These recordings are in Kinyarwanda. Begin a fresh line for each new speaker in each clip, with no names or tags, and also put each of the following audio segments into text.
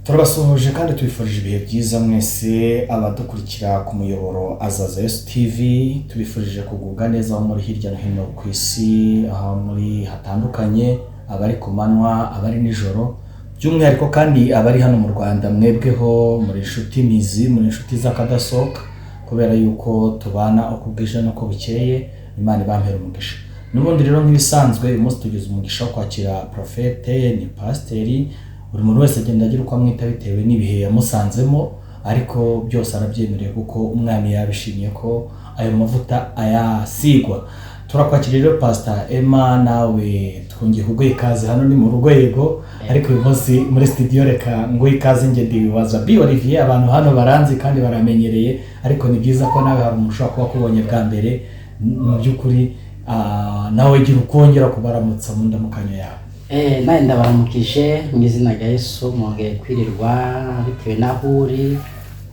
Turabasuhuje kandi tubifurije ibihe byiza mwese abadukurikira ku muyoboro Azaza Yesu TV. Tubifurije kugubwa neza aho muri hirya no hino ku isi, aho muri hatandukanye, abari ku manywa, abari nijoro, by'umwihariko kandi abari hano mu Rwanda. Mwebweho muri inshuti mizi, muri inshuti z'akadasohoka, kubera yuko tubana uko bwije n'uko bukeye. Imana ibampera umugisha. N'ubundi rero nk'ibisanzwe, uyu munsi tugize umugisha wo kwakira prophète, ni pasiteri. Buri muntu wese agenda agira uko amwita bitewe n'ibihe yamusanzemo, ariko byose arabyemerewe kuko umwami yabishimye ko ayo mavuta ayasigwa. Turakwakira rero, Pasita Emma, nawe twongeye kuguha ikaze. Hano ni mu rugo, yego, ariko uyu munsi muri studio reka nguhe ikaze. Njye ndibaza B Olivier, abantu hano baranzi kandi baramenyereye, ariko ni byiza ko nawe hari umuntu ushobora kuba akubonye bwa mbere. Mu by'ukuri nawe gira ukongera kubaramutsa mu ndamukanyo yawe.
Nawe ndabaramukije mu izina rya Yesu. Mwongeye kwirirwa bitewe n'aho uri,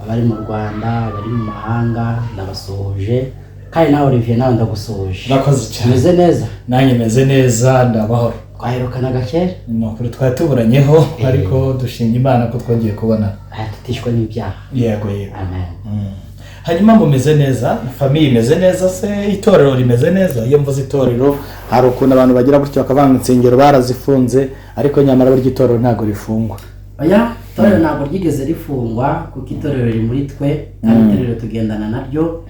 abari mu Rwanda, abari mu mahanga, ndabasuhuje. Kandi nawe Olivier, nawe ndagusuhuje.
Urakoze cyane.
Umeze neza?
Nanjye meze neza, ndabahoro.
Twaherukanaga kera.
Ni ukuri twari tuburanyeho, ariko dushimye Imana ko twongeye kubona.
Aya tutishwe n'ibyaha.
Yego.
Amen.
Hanyuma mumeze neza? Famille imeze neza se? Itorero rimeze neza? Iyo mvuze itorero, hari ukuntu abantu bagira gutyo bakavanga insengero barazifunze, ariko nyamara burya itorero ntabwo rifungwa.
Oya, itorero ntabwo ryigeze rifungwa, kuko itorero riri muri twe kandi itorero tugendana naryo.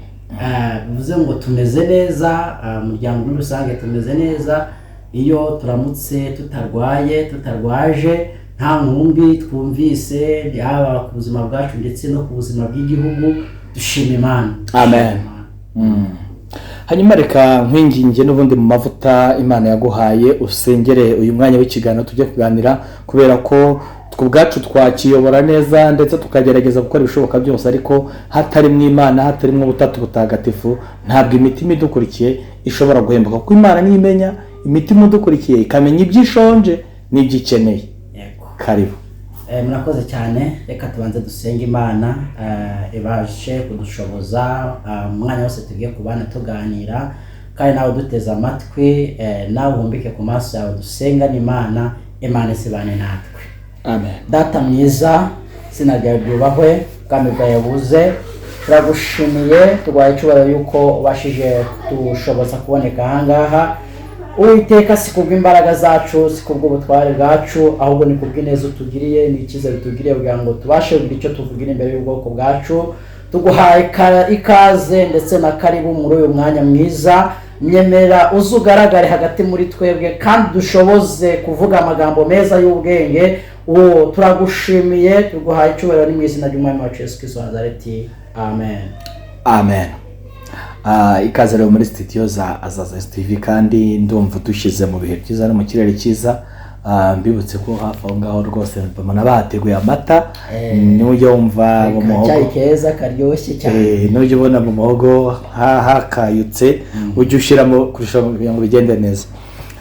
Bivuze ngo tumeze neza, umuryango muri rusange tumeze neza. Iyo turamutse tutarwaye, tutarwaje, nta nkumbi twumvise, yaba ku buzima bwacu ndetse no ku buzima bw'igihugu, dushima Imana.
Amen. Hanyuma reka nkwinginge n'ubundi mu mavuta Imana yaguhaye, usengere uyu mwanya w'ikiganiro tujye kuganira, kubera ko twe ubwacu twakiyobora neza ndetse tukagerageza gukora ibishoboka byose, ariko hatarimo Imana, hatarimo Ubutatu Butagatifu, ntabwo imitima idukurikiye ishobora guhembuka, kuko Imana niyo imenya imitima idukurikiye, ikamenya ibyo ishonje n'ibyo ikeneye.
Yego.
Karibu.
Murakoze cyane. Reka tubanze dusenge Imana ibashe kudushoboza umwanya wose tugiye kubana tuganira. Kandi nawe uduteze amatwi, nawe uhumbike ku maso yawe, dusengane Imana, Imana isibane natwe.
Amen.
Data mwiza, izina ryawe ryubahwe, ubwami bwawe buze. Turagushimiye, tuguhaye icyubahiro yuko ubashije kudushoboza kuboneka ahangaha. Uwiteka, si kubw'imbaraga zacu, si kubw'ubutware bwacu, ahubwo ni kubw'ineza utugiriye, ni icyizere utugiriye kugira ngo tubashe kugira icyo tuvugira imbere y'ubwoko bwacu. Tuguhaye ikaze ndetse na karibu muri uyu mwanya mwiza. Nyemera uze ugaragare hagati muri twebwe kandi dushoboze kuvuga amagambo meza y'ubwenge. Uwo turagushimiye, tuguhaye icyubahiro, ni mu izina ry'Umwami wacu Yesu Kristo wa Nazareti, amen.
Amen. Ikaze rero muri studio za Azaza TV, kandi ndumva dushyize mu bihe byiza no mu kirere cyiza. Mbibutse ko hafi aho ngaho rwose mbona bahateguye amata. Nujya wumva mu muhogo
Icyayi keza karyoshye cyane.
Nujya ubona mu muhogo hakayutse, ujye ushyiramo kurusha kugira ngo bigende neza.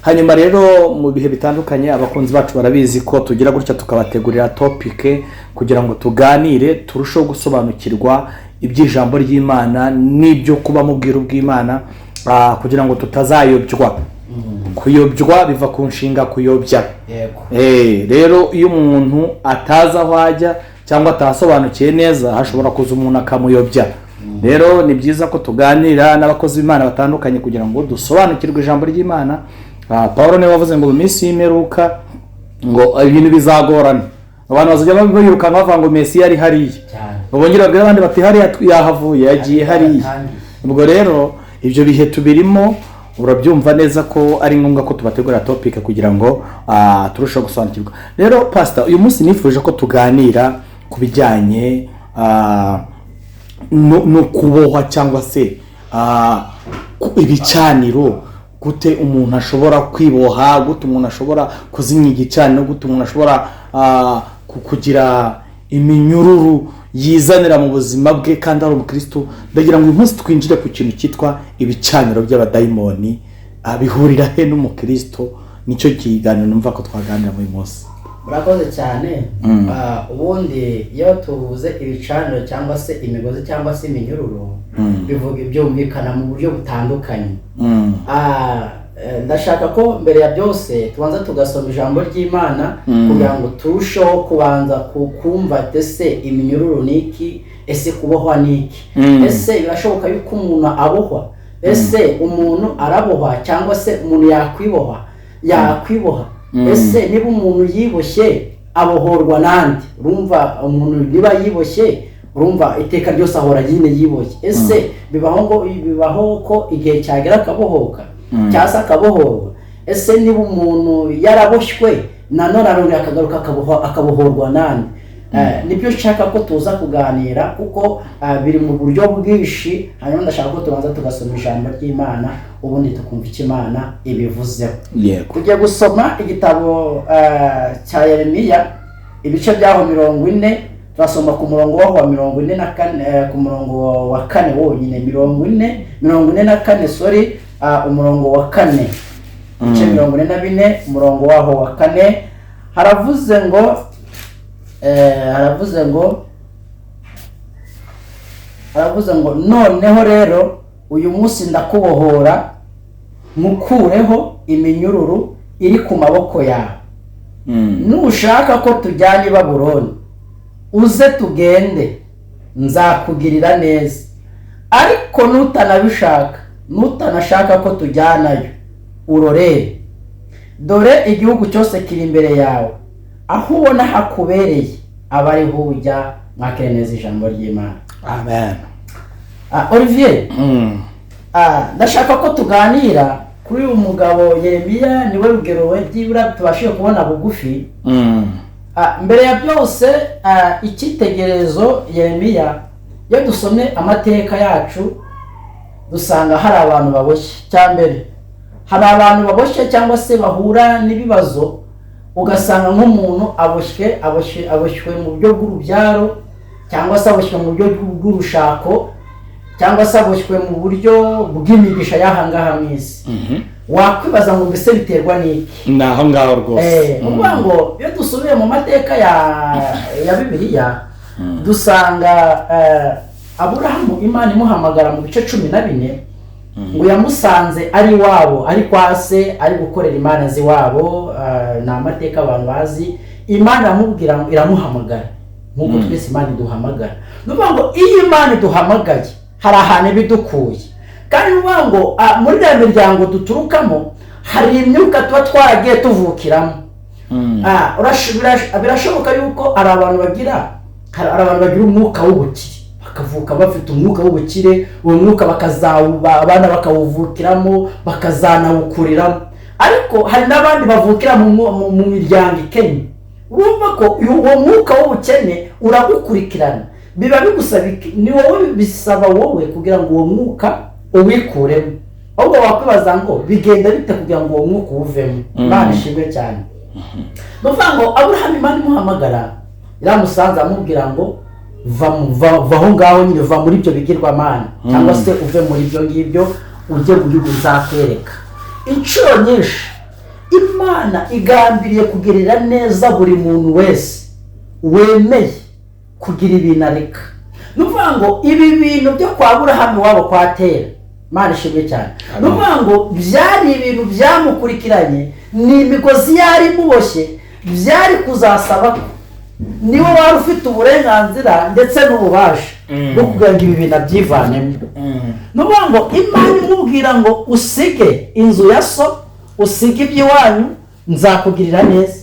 Hanyuma rero mu bihe bitandukanye, abakunzi bacu barabizi ko tugira gutya tukabategurira topic kugira ngo tuganire, turusheho gusobanukirwa iby'ijambo ry'Imana n'ibyo kuba mu bwiru bw'Imana, kugira ngo tutazayobywa. Kuyobywa biva ku nshinga kuyobya. Rero iyo umuntu atazi aho ajya cyangwa atasobanukiye neza, hashobora kuza umuntu akamuyobya. Rero ni byiza ko tuganira n'abakozi b'Imana batandukanye kugira ngo dusobanukirwe ijambo ry'Imana. Paul niwe wavuze ngo mu minsi y'imperuka ngo ibintu bizagorana, abantu bazajya birukanka bavuga ngo Mesiya ari hariya, bongera babwira abandi bati hariya yahavuye, yagiye hariya.
Yatangiye.
Ubwo rero ibyo bihe tubirimo, urabyumva neza ko ari ngombwa ko tubategura topic kugira ngo turusheho gusobanukirwa. Rero pasita, uyu munsi nifuje ko tuganira ku bijyanye no kubohwa cyangwa se ibicaniro. Gute umuntu ashobora kwiboha? Gute umuntu ashobora kuzimya igicaniro? Gute umuntu ashobora kugira iminyururu yizanira mu buzima bwe kandi ari umukristo? Ndagira ngo uyu munsi twinjire ku kintu cyitwa ibicaniro by'abadayimoni. Bihurira he n'umukristo? Nicyo kiganiro numva ko twaganira muri uyu munsi.
Murakoze cyane. Ubundi iyo tuvuze ibicaniro cyangwa se imigozi cyangwa se iminyururu, bivuga byumvikana mu buryo butandukanye. Ndashaka ko mbere ya byose tubanza tugasoma ijambo ry'Imana kugira ngo turusheho kubanza kumva ese iminyururu ni iki, ese kubohwa ni iki, ese birashoboka yuko umuntu abohwa, ese umuntu arabohwa cyangwa se umuntu yakwiboha, ese niba umuntu yiboshye abohorwa nande? Urumva umuntu niba yiboshye, urumva iteka ryose ahora nyine yiboshye. Ese bibaho ko igihe cyagera akabohoka cyangwa se akabohorwa? Ese niba umuntu yaraboshywe nanone arongera akagaruka akabohorwa nande? Nibyo nshaka ko tuza kuganira kuko biri mu buryo bwinshi. Hanyuma ndashaka ko tubanza tugasoma ijambo ry'Imana, ubundi tukumva icyo Imana ibivuzeho. Tugiye gusoma igitabo cya Yeremiya, ibice byaho 40. Turasoma ku murongo waho wa 44, ku murongo wa 4 wonyine, 40, 44, sorry, umurongo wa 4, ibice 44, umurongo waho wa 4. Haravuze ngo noneho rero uyu munsi ndakubohora, mukureho iminyururu iri ku maboko yawe. Nushaka ko tujyana i Babuloni, uze tugende, nzakugirira neza. Ariko nutanabishaka, nutanashaka ko tujyanayo, urorere. Dore igihugu cyose kiri imbere yawe, aho ubona hakubereye aba ariho ujya. Mwakire neza ijambo ry'Imana.
Amen.
Olivier, ndashaka ko tuganira kuri uyu mugabo Yeremiya, niwe rugero we byibura tubashije kubona bugufi. Mbere ya byose, icyitegererezo Yeremiya, iyo dusomye amateka yacu dusanga hari abantu baboshye. Cya mbere, hari abantu baboshye cyangwa se bahura n'ibibazo, ugasanga nk'umuntu aboshywe mu buryo bw'urubyaro, cyangwa se aboshywe mu buryo bw'urushako, cyangwa se aboshywe mu buryo bw'imigisha y'aha ngaha mu isi. Wakwibaza ngo mbese biterwa n'iki?
Ni aho ngaho rwose.
Ni ukuvuga ngo iyo dusubiye mu mateka ya Bibiliya, dusanga Aburahamu Imana imuhamagara mu bice 14, ngo yamusanze ari iwabo, ari kwa se, ari gukorera Imana z'iwabo. Ni amateka abantu bazi. Imana iramubwira ngo iramuhamagara nk'uko twese Imana iduhamagara. Ni ukuvuga ngo iyo Imana iduhamagaye hari ahantu iba idukuye, kandi ni ukuvuga ngo muri iriya miryango duturukamo hari imyuka tuba twaragiye tuvukiramo. Birashoboka yuko hari abantu bagira umwuka w'ubukire, bakavuka bafite umwuka w'ubukire, uwo mwuka bakazawuba abana bakawuvukiramo, bakazanawukuriramo. Ariko hari n'abandi bavukira mu miryango ikennye. Urumva ko uwo mwuka w'ubukene uragukurikirana. Biba bigusaba iki? Ni wowe bisaba, wowe kugira ngo uwo mwuka uwikuremo. Ahubwo wakwibaza ngo bigenda bite kugira ngo uwo mwuka uwuvemo? Imana ishimwe cyane. Ni ukuvuga ngo Aburahamu Imana imuhamagara iramusanze, amubwira ngo va aho ngaho nyine, va muri ibyo bigirwamana, cyangwa se uve muri ibyo ngibyo, ujye mu gihugu nzakwereka. Inshuro nyinshi Imana igambiriye kugirira neza buri muntu wese wemeye kugira ibintu areka. Ni ukuvuga ngo ibi bintu byo kwa Aburahamu iwabo kwa Tera, Imana ishimwe cyane, ni ukuvuga ngo byari ibintu byamukurikiranye, ni imigozi yari imuboshye. Byari kuzasaba ko niwe wari ufite uburenganzira ndetse n'ububasha bwo kugira ngo ibi bintu abyivanemo. Ni ukuvuga ngo Imana imubwira ngo usige inzu ya so, usige iby'iwanyu, nzakugirira neza.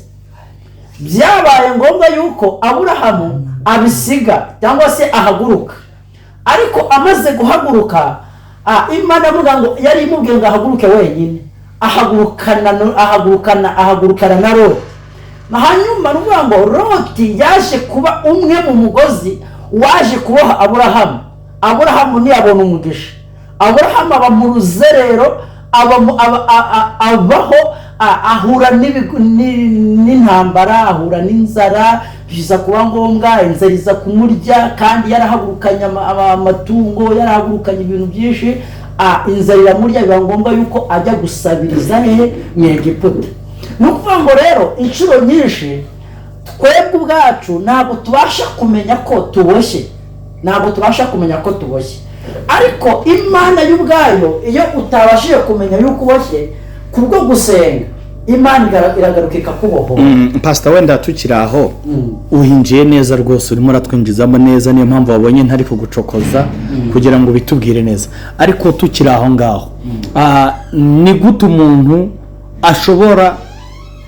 Byabaye ngombwa yuko Aburahamu abisiga cyangwa se ahaguruka. Ariko amaze guhaguruka, Imana avuga ngo yari imubwiye ngo ahaguruke wenyine, ahagurukana na Loti. Hanyuma ni ukuvuga ngo Loti yaje kuba umwe mu mugozi waje kuboha Aburahamu. Aburahamu ntiyabona umugisha. Aburahamu aba mu ruzerero, abaho, ahura n'intambara, ahura n'inzara, biza kuba ngombwa inzara iza kumurya, kandi yarahagurukanye amatungo, yarahagurukanye ibintu byinshi. Inzara iramurya, biba ngombwa yuko ajya gusabiriza hehe? Mu Egiputa. Ni ukuvuga ngo rero inshuro nyinshi twebwe ubwacu ntabwo tubasha kumenya ko tuboshye, ntabwo tubasha kumenya ko tuboshye. Ariko Imana y'ubwayo, iyo utabashije kumenya yuko uboshye Kubwo gusenga, Imana iragaruka ikakubohora.
Pasita, wenda tukiri aho, uhinjiye neza rwose, urimo uratwinjizamo neza, niyo mpamvu wabonye ntari kugucokoza kugira ngo bitubwire neza. Ariko tukiri aho ngaho, ni gute umuntu ashobora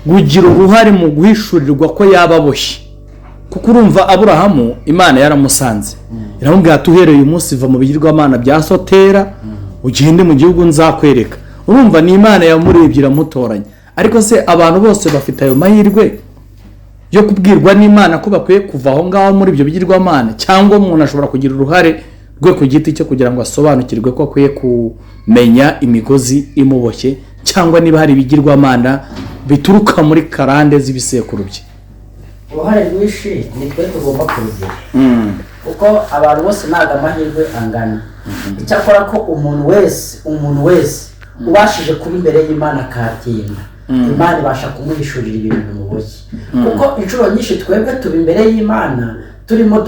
kugira uruhare mu guhishurirwa ko yaba aboshye? Kuko urumva, Aburahamu Imana yaramusanze, iramubwira ati: "Uhereye uyu munsi va mu bigirwamana bya sotera, ugende mu gihugu nzakwereka." Urumva ni Imana yamurebye iramutoranya. Ariko se abantu bose bafite ayo mahirwe yo kubwirwa n'Imana ko bakwiye kuva aho ngaho muri ibyo bigirwamana, cyangwa umuntu ashobora kugira uruhare rwe ku giti cye kugira ngo asobanukirwe ko akwiye kumenya imigozi imuboshye, cyangwa niba hari ibigirwamana bituruka muri karande z'ibisekuru bye?
Uruhare rwinshi ni twe tugomba kurugira, kuko abantu bose ntabwo amahirwe angana. Icyakora ko umuntu wese ubashije kuba imbere y'Imana akahatinda, Imana ibasha kumuhishurira ibintu bimuboshye. Kuko inshuro nyinshi twebwe tuba imbere y'Imana turimo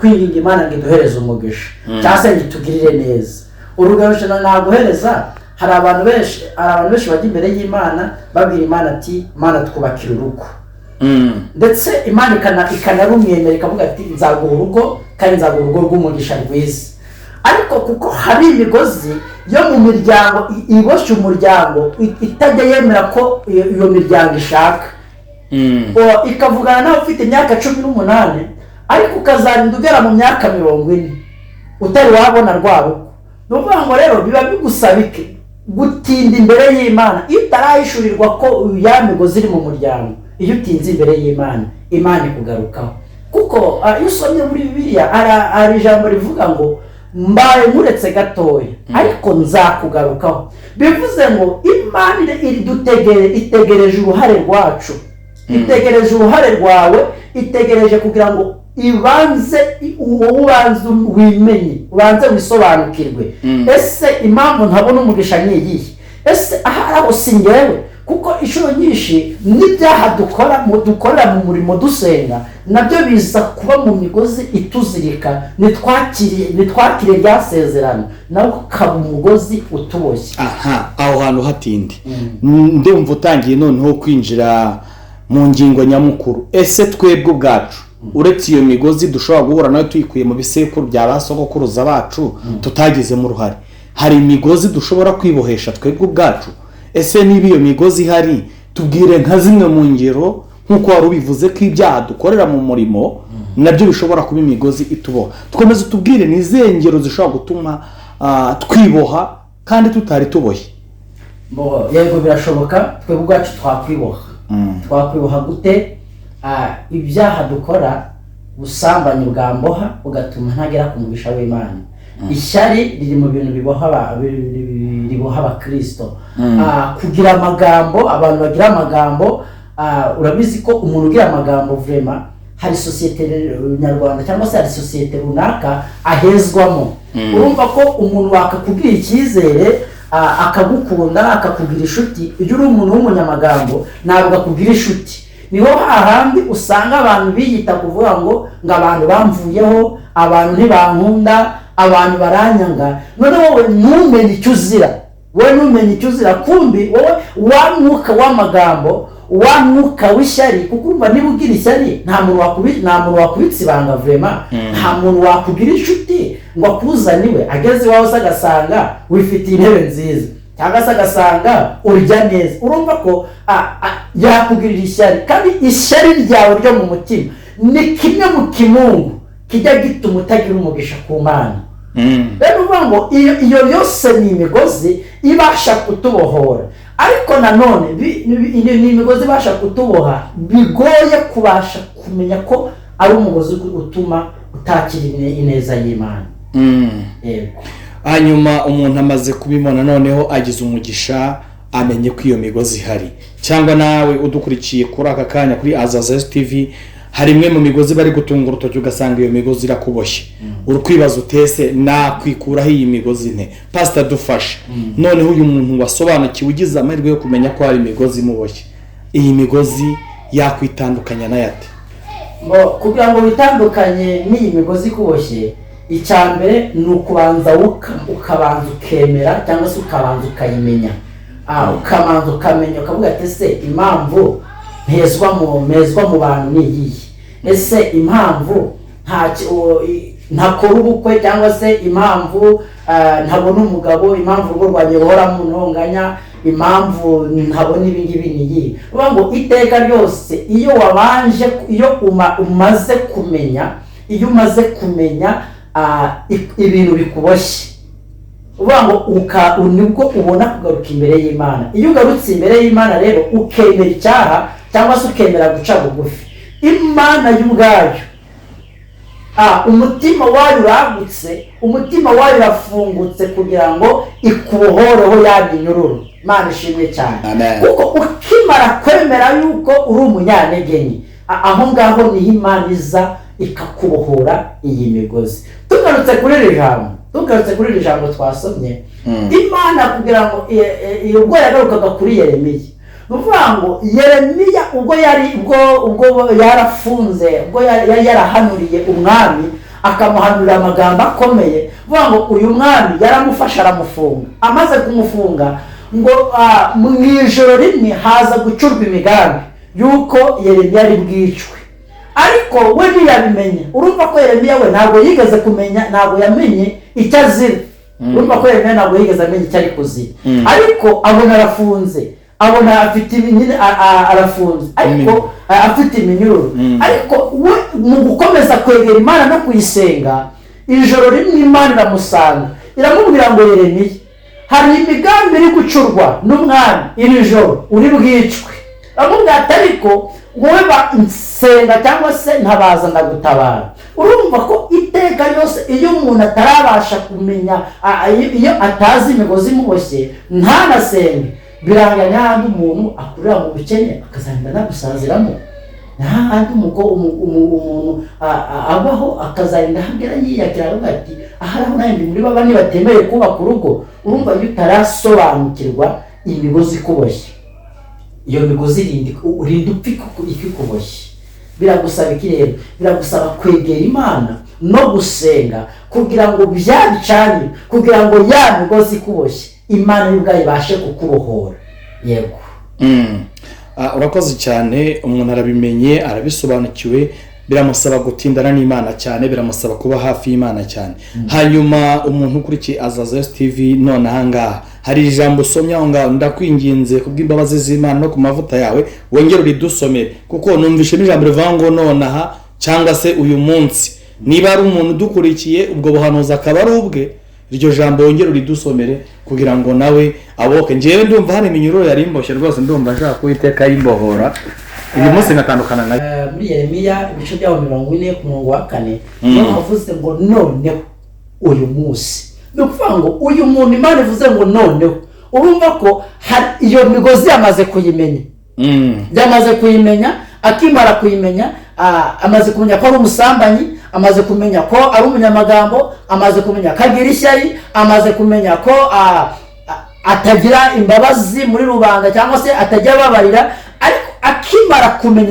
twinginga Imana ngo iduhereze umugisha cyangwa se ngo itugirire neza. Urugero naguhereza, hari abantu benshi bajya imbere y'Imana babwira Imana ati: "Imana, twubakira urugo." Ndetse Imana ikanarumwemera, ikavuga ati: "Nzaguha urugo, kandi nzaguha urugo rw'umugisha rwiza." Ariko kuko hari imigozi yo mu miryango iboshye umuryango, itajya yemera ko iyo miryango ishaka, ikavugana nawe ufite imyaka 18, ariko ukazarinda ugera mu myaka 40 utari wabona rwa rugo. Ni ukuvuga ngo rero biba bigusaba iki? Gutinda imbere y'Imana. Iyo utarahishurirwa ko ya migozi iri mu muryango, iyo utinze imbere y'Imana, Imana ikugarukaho. Kuko iyo usomye muri Bibiliya, hari ijambo rivuga ngo: "Mbaye nkuretse gatoya, ariko nzakugarukaho." Bivuze ngo Imana itegereje uruhare rwacu, itegereje uruhare rwawe, itegereje kugira ngo ibanze wowe ubanze wimenye, ubanze wisobanukirwe: ese impamvu ntabona umugisha ni iyihe? Ese ahari aho si ngewe? Kuko inshuro nyinshi n'ibyaha dukora dukorera mu murimo dusenga, nabyo biza kuba mu migozi ituzirika, nitwakire rya sezerano, nawe ukaba umugozi utuboshye.
Aha, aho hantu hatinde. Ndumva utangiye noneho kwinjira mu ngingo nyamukuru. Ese twebwe ubwacu, uretse iyo migozi dushobora guhura nayo tuyikuye mu bisekuru bya ba sogokuruza bacu tutagizemo uruhare, hari imigozi dushobora kwibohesha twebwe ubwacu? Ese niba iyo migozi ihari, tubwire nka zimwe mu ngero, nk'uko wari ubivuze ko ibyaha dukorera mu murimo nabyo bishobora kuba imigozi ituboha. Twemeze, utubwire ni izihe ngero zishobora gutuma twiboha kandi tutari tuboshye?
Yego, birashoboka, twebwe ubwacu twakwiboha. Twakwiboha gute? Ibyaha dukora, ubusambanyi bwamboha bugatuma ntagera ku mugisha w'Imana. Ishyari riri mu bintu riboha abakirisito. Kugira amagambo, abantu bagira amagambo, urabizi ko umuntu ugira amagambo vraiment hari sosiyete nyarwanda cyangwa se hari sosiyete runaka ahezwamo. Urumva ko umuntu wakakubwira icyizere, akagukunda, akakubwira inshuti, iyo uri umuntu w'umunyamagambo ntabwo akubwira inshuti. Niho hahandi usanga abantu biyita kuvuga ngo abantu bamvuyeho, abantu ntibankunda, abantu baranyanga. None wowe ntumenye icyo uzira, wowe ntumenye icyo uzira, kumbi wowe wa mwuka w'amagambo, wa mwuka w'ishyari. Kuko urumva niba ugira ishyari, nta muntu wakubitse ibanga vraiment, nta muntu wakugira inshuti ngo akuzane iwe, ageze iwawe se agasanga wifitiye intebe nziza cyangwa se agasanga urya neza. Urumva ko yakugirira ishyari. Kandi ishyari ryawe ryo mu mutima ni kimwe mu kimungu kijya gituma utagira umugisha ku Mana. Rero uvuga ngo iyo yose ni imigozi ibasha kutubohora, ariko nanone ni imigozi ibasha kutuboha bigoye kubasha kumenya ko ari umugozi utuma utakira ineza y'Imana. Yego.
Hanyuma umuntu amaze kubibona, noneho agize umugisha amenye ko iyo migozi ihari, cyangwa nawe udukurikiye kuri aka kanya kuri Azaza TV, hari imwe mu migozi bari gutunga urutoki, ugasanga iyo migozi irakuboshye, uri kwibaza utese: "Nakwikuraho iyi migozi nte?" Pasita, dufashe. Noneho uyu muntu wasobanukiwe, ugize amahirwe yo kumenya ko hari imigozi imuboshye, iyi migozi yakwitandukanya nayo ate?
Ngo kugira ngo witandukanye n'iyi migozi ikuboshye, icya mbere ni ukubanza ukabanza ukemera cyangwa se ukabanza ukayimenya. Ukamanza ukamenya, ukavuga ati: "Ese impamvu mpezwa mu bantu ni iyihe? Ese impamvu ntakora ubukwe, cyangwa se impamvu ntabona umugabo, impamvu urugo rwanjye ruhora mu ntonganya, impamvu ntabona ibi ngibi ni iyihe?" Uvuga ngo iteka ryose iyo wabanje, iyo umaze kumenya, iyo umaze kumenya ibintu bikuboshye, uvuga ngo nibwo ubona kugaruka imbere y'Imana. Iyo ugarutse imbere y'Imana rero, ukemera icyaha cyangwa se ukemera guca bugufi, Imana y'ubwayo, umutima wayo uragutse, umutima wayo urafungutse kugira ngo ikubohoreho ya minyururu. Imana ishimwe cyane.
Amen.
Kuko ukimara kwemera yuko uri umunyantege nke, aho ngaho niho Imana iza ikakubohora iyi migozi. Tugarutse kuri iri jambo twasomye, Imana kugira ngo ubwo yagarukaga kuri Yeremiya, ni ukuvuga ngo Yeremiya ubwo yari ubwo yarafunze, ubwo yari yarahanuriye umwami, akamuhanurira amagambo akomeye, uvuga ngo uyu mwami yaramufashe aramufunga. Amaze kumufunga, ngo mu ijoro rimwe haza gucurwa imigambi y'uko Yeremiya ari bwicwe, ariko we ntiyabimenya. Urumva ko Yeremiya we ntabwo yigeze kumenya, ntabwo yamenye icyo azira. Urumva ko Yeremiya ntabwo yigeze amenya icyo ari kuzira, ariko abona arafunze, abona afite nyine arafunze, ariko afite iminyururu. Ariko we mu gukomeza kwegera Imana no kuyisenga, ijoro rimwe Imana iramusanga, iramubwira ngo: "Yeremiya, hari imigambi iri gucurwa n'umwami, iri joro uri bwicwe." Aramubwira ati: "Ariko wowe nsenga cyangwa se ntabaza, ndagutabara." Urumva ko iteka ryose iyo umuntu atarabasha kumenya, iyo atazi imigozi imuboshye, ntanasenge, biranga n'ahandi umuntu akurira mu bukene akazagenda anagusaziramo, n'ahandi umuntu abaho akazarinda ahagera yiyakira, aravuga ati: "Ahari aho nanjye ndi muri baba nibatemerewe kubaka urugo." Urumva iyo utarasobanukirwa imigozi ikuboshye, iyo migozi urinda upfa ikikuboshye. Biragusaba iki rero? Biragusaba kwegera Imana no gusenga kugira ngo bya bicanire, kugira ngo ya migozi ikuboshye, Imana yo ubwayo ibashe kukubohora. Yego.
Urakoze cyane. Umuntu arabimenye, arabisobanukiwe, biramusaba gutindana n'Imana cyane, biramusaba kuba hafi y'Imana cyane. Hanyuma umuntu ukurikiye Azaza Yesu TV none ahangaha, hari ijambo usomye aho ngaho, ndakwinginze kubw'imbabazi z'Imana no ku mavuta yawe, wongere uridusomere, kuko numvishemo ijambo rivuga ngo nonaha cyangwa se uyu munsi. Niba ari umuntu udukurikiye, ubwo buhanuzi akaba ari ubwe, iryo jambo wongere uridusomere kugira ngo nawe aboke. Ngewe ndumva hari iminyururu yari imboshye rwose, ndumva nshaka ko Uwiteka yimbohora uyu munsi nkatandukana nayo.
Muri Yeremiya ibice byaho 40 ku murongo wa 4, niho havuze ngo noneho uyu munsi. Ni ukuvuga ngo uyu muntu Imana ivuze ngo noneho, urumva ko hari iyo migozi yamaze kuyimenya. Yamaze kuyimenya. Akimara kuyimenya, amaze kumenya ko ari umusambanyi, amaze kumenya ko ari umunyamagambo, amaze kumenya ko agira ishyari, amaze kumenya ko atagira imbabazi muri rubanda cyangwa se atajya ababarira. Ariko akimara kumenya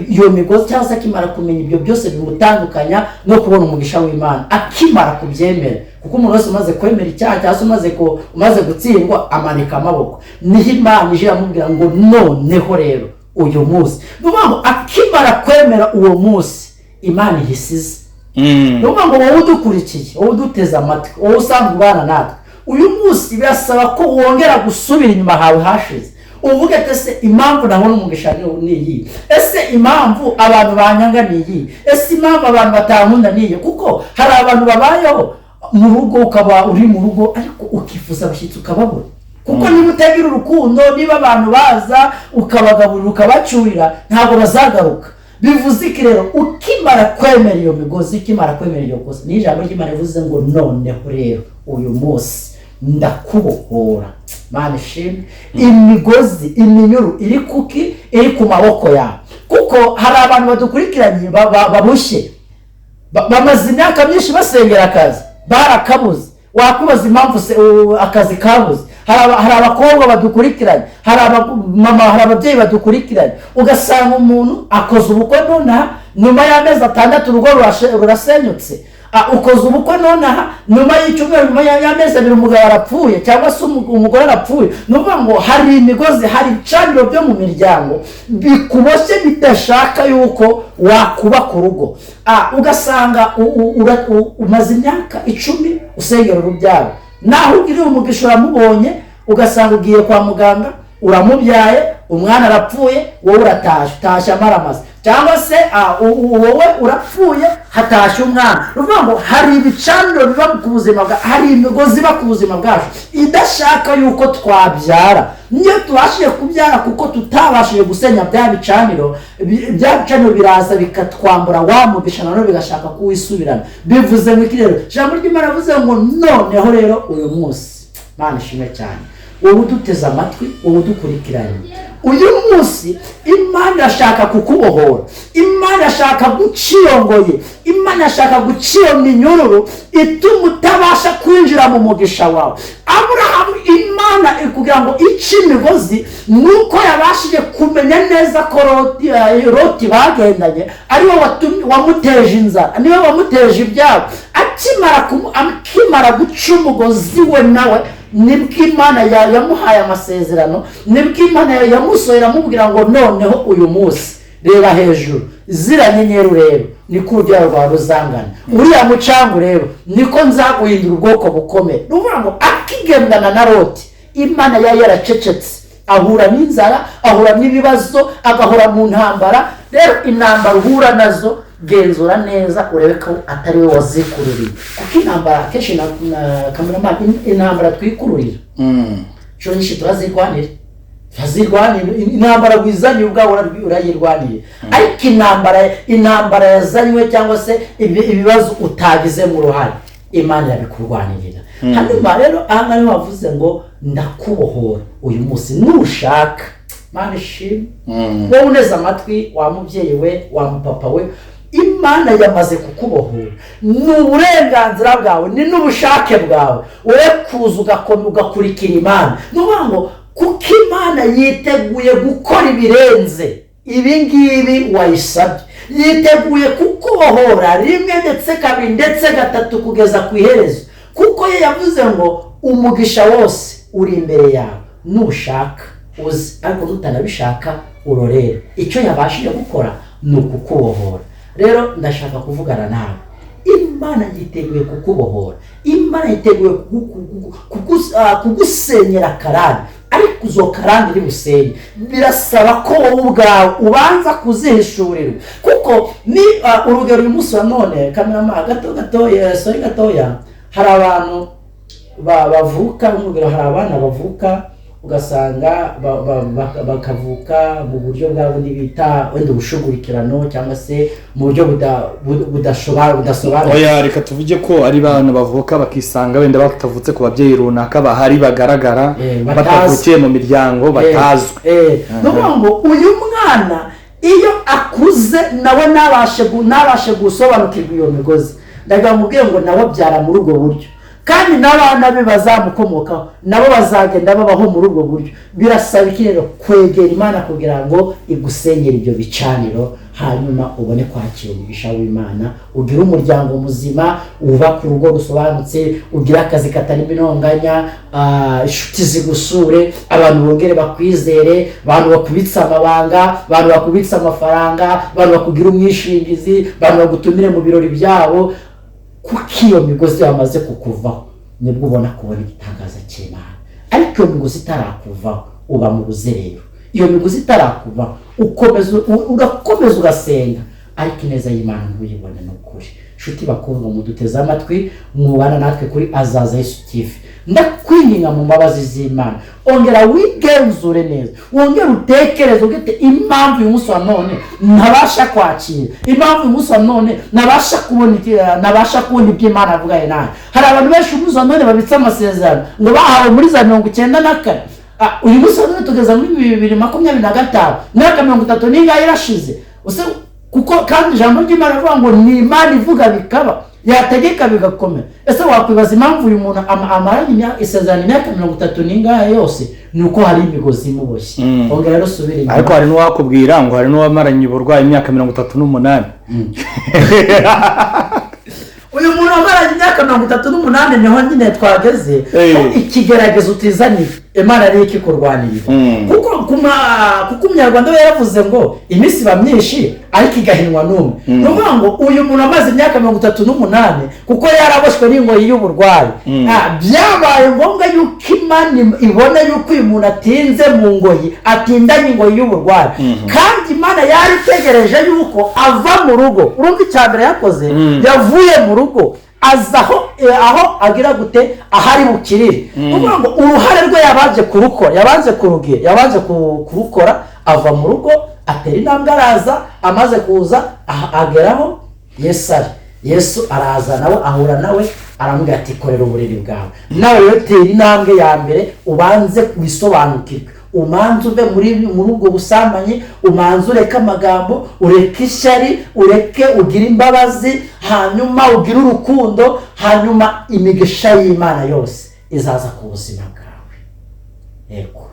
iyo migozi, cyangwa se akimara kumenya ibyo byose bimutandukanya no kubona umugisha w'Imana, akimara kubyemera, kuko umuntu wese umaze kwemera icyaha cyangwa se umaze gutsindwa amanika amaboko, niho Imana ije iramubwira ngo noneho rero uyu munsi. Ni ukuvuga ngo akimara kwemera uwo munsi, Imana ihisize. Ni ukuvuga ngo wowe udukurikiye, wowe uduteze amatwi, wowe usanzwe ubana natwe uyu munsi, birasaba ko wongera gusubira inyuma hawe hashize, uvuge ati: "Ese impamvu nabona umugisha ni iyi? Ese impamvu abantu banyanga ni iyi? Ese impamvu abantu batankunda ni iyi?" Kuko hari abantu babayeho mu rugo, ukaba uri mu rugo ariko ukifuza abashyitsi ukababura, kuko niba utagira urukundo, niba abantu baza ukabagaburira, ukabacyurira, ntabwo bazagaruka. Bivuze iki rero? Ukimara kwemera iyo migozi, ukimara kwemera iyo kosa, ni ijambo ry'Imana rivuze ngo noneho rero uyu munsi ndakubohora. Mana ishimwe. Imigozi, iminyururu iri kuki? Iri ku maboko yawe. Kuko hari abantu badukurikiranye babushye, bamaze imyaka myinshi basengera akazi barakabuze. Wakwibaza impamvu akazi kabuze. Hari abakobwa badukurikiranye, hari abamama, hari ababyeyi badukurikiranye, ugasanga umuntu akoze ubukwe nonaha, nyuma y'amezi 6 urugo rurasenyutse. Ukoze ubukwe nonaha, nyuma y'icyumweru, nyuma y'amezi 2 umugabo arapfuye cyangwa se umugore arapfuye. Ni ukuvuga ngo hari imigozi, hari ibicaniro byo mu miryango bikuboshye bidashaka yuko wakubaka urugo. Ugasanga umaze imyaka 10 usengera urubyaro, naho ugiriye umugisha uramubonye, ugasanga ugiye kwa muganga uramubyaye, umwana arapfuye, wowe uratashye, utashye amaramaza, cyangwa se wowe urapfuye hatashye umwana. Ni ukuvuga ngo hari ibicaniro biba ku buzima bwa, hari imigozi iba ku buzima bwacu idashaka yuko twabyara. Niyo tubashije kubyara kuko tutabashije gusenya bya bicaniro, bya bicaniro biraza bikatwambura wa mugisha, nanone bigashaka kuwisubirana. Bivuze ngo iki rero? Ijambo ry'Imana rivuze ngo noneho rero uyu munsi, Mana ishimwe cyane, wowe uduteze amatwi, wowe udukurikiranye, uyu munsi Imana irashaka kukubohora, Imana irashaka guca iyo ngoyi, Imana irashaka guca iyo minyururu ituma utabasha kwinjira mu mugisha wawe. Aburahamu Imana kugira ngo ice imigozi nuko yabashije kumenya neza ko Loti bagendanye ariwe wamuteje inzara, niwe wamuteje ibyago. Akimara guca umugozi we nawe, nibwo Imana yamuhaye amasezerano, nibwo Imana yamusohora iramubwira ngo noneho uyu munsi reba hejuru, ziriya nyenyeri ureba niko urubyaro rwawe ruzangana, uriya mucanga ureba niko nzaguhindura ubwoko bukomeye. Ni ukuvuga ngo akigendana na Loti, Imana yari yaracecetse, ahura n'inzara, ahura n'ibibazo, agahora mu ntambara. Rero intambara uhura nazo genzura neza urebe ko atari we wazikururiye, kuko intambara akenshi na cameraman, intambara twikururira inshuro nyinshi turazirwanira, intambara wizanye ubwawe urayirwanira, ariko intambara yazanywe cyangwa se ibibazo utagizemo uruhare, Imana irabikurwanirira. Hanyuma rero aha ngaha niho bavuze ngo ndakubohora uyu munsi nushaka. Mana ishimwe. Wowe uneze amatwi, wa mubyeyi we, wa mupapa we, Imana yamaze kukubohora. Ni uburenganzira bwawe, ni n'ubushake bwawe, wowe kuza ugakurikira Imana. Ni ukuvuga ngo kuko Imana yiteguye gukora ibirenze ibi ngibi wayisabye, yiteguye kukubohora rimwe ndetse kabiri ndetse gatatu kugeza ku iherezo, kuko ye yavuze ngo umugisha wose uri imbere yawe, nushaka uze, ariko nutanabishaka urorere. Icyo yabashije gukora ni ukukubohora. Rero ndashaka kuvugana nawe, Imana yiteguye kukubohora, Imana yiteguye kugusenyera karande, ariko izo karande iri busenye birasaba ko wowe ubwawe ubanza kuzihishurirwa. Kuko ni urugero uyu munsi wa none, cameraman gato gatoya, sorry gatoya, hari abantu bavuka, urugero hari abana bavuka ugasanga bakavuka mu buryo bwa bundi bita wenda ubushugurikirano, cyangwa se mu buryo budasobanutse.
Oya, reka tuvuge ko ari bana bavuka bakisanga wenda batavutse ku babyeyi runaka bahari bagaragara, batavukiye mu miryango, batazwi.
Ni ukuvuga ngo uyu mwana iyo akuze nawe ntabashe gusobanukirwa iyo migozi, ndagira ngo mubwire ngo nawe abyara muri ubwo buryo, kandi n'abana be bazamukomokaho nabo bazagenda babaho muri ubwo buryo. Birasaba iki rero? Kwegera Imana kugira ngo igusenyere ibyo bicaniro, hanyuma ubone kwakira umugisha w'Imana, ugire umuryango muzima, wubake urugo rusobanutse, ugire akazi katarimo intonganya, inshuti zigusure, abantu bongere bakwizere, abantu bakubitse amabanga, abantu bakubitse amafaranga, abantu bakugira umwishingizi, abantu bagutumire mu birori byabo. Kuko iyo migozi yamaze kukuvaho nibwo ubona kubona igitangaza cy'Imana. Ariko iyo migozi itarakuvaho uba mu buzerero, iyo migozi itarakuvaho ugakomeza ugasenga, ariko ineza y'Imana ntuyibone. Ni ukuri nshuti bakundwa, muduteze amatwi, mwubana natwe kuri Azaza Yesu TV, ndakwinginga mu mbabazi z'Imana, ongera wigenzure neza, wongere utekereze ugite impamvu uyu munsi wa none ntabasha kwakira, impamvu uyu munsi wa none ntabasha kubona iki, ntabasha kubona ibyo Imana avuganye nawe. Hari abantu benshi uyu munsi wa none babitse amasezerano ngo bahawe muri za 94, uyu munsi wa none tugeze muri 2025, imyaka 30 n'ingahe irashize. Use kuko kandi ijambo ry'Imana rivuga ngo ni Imana ivuga bikaba, yategeka bigakomera. Ese wakwibaza impamvu uyu muntu amaranye isezerano imyaka 30 n'ingahe yose? Ni uko hari imigozi imuboshye. Ongera rero usubire inyuma.
Ariko hari n'uwakubwira ngo hari n'uwamaranye uburwayi imyaka 38.
Uyu Uyu muntu wamaranye imyaka 38, niho nyine twageze ko ikigeragezo utizaniye, Imana ariyo ikikurwanirira. Kuko Umunyarwanda we yaravuze ngo iminsi iba myinshi ariko igahinwa n'umwe. Ni ukuvuga ngo uyu muntu amaze imyaka 38, kuko yaraboshywe n'ingoyi y'uburwayi, byabaye ngombwa yuko Imana ibona yuko uyu muntu atinze mu ngoyi, atindanye ingoyi y'uburwayi, kandi Imana yari itegereje yuko ava mu rugo. Urumva icya mbere yakoze, yavuye mu rugo aza aho agira gute, ahari bukirire. Ni ukuvuga ngo uruhare rwe yabanje kurukora, yabanje kurugira, yabanje kurukora, ava mu rugo, atera intambwe araza. Amaze kuza ageraho Yesu ari. Yesu araza nawe ahura nawe, aramubwira ati: "Korera uburiri bwawe." Nawe rero tera intambwe ya mbere, ubanze wisobanukirwe, umanze uve muri ubwo busambanyi, umanze ureke amagambo, ureke ishyari, ureke, ugire imbabazi, hanyuma ugire urukundo, hanyuma imigisha y'Imana yose izaza ku buzima bwawe. Yego.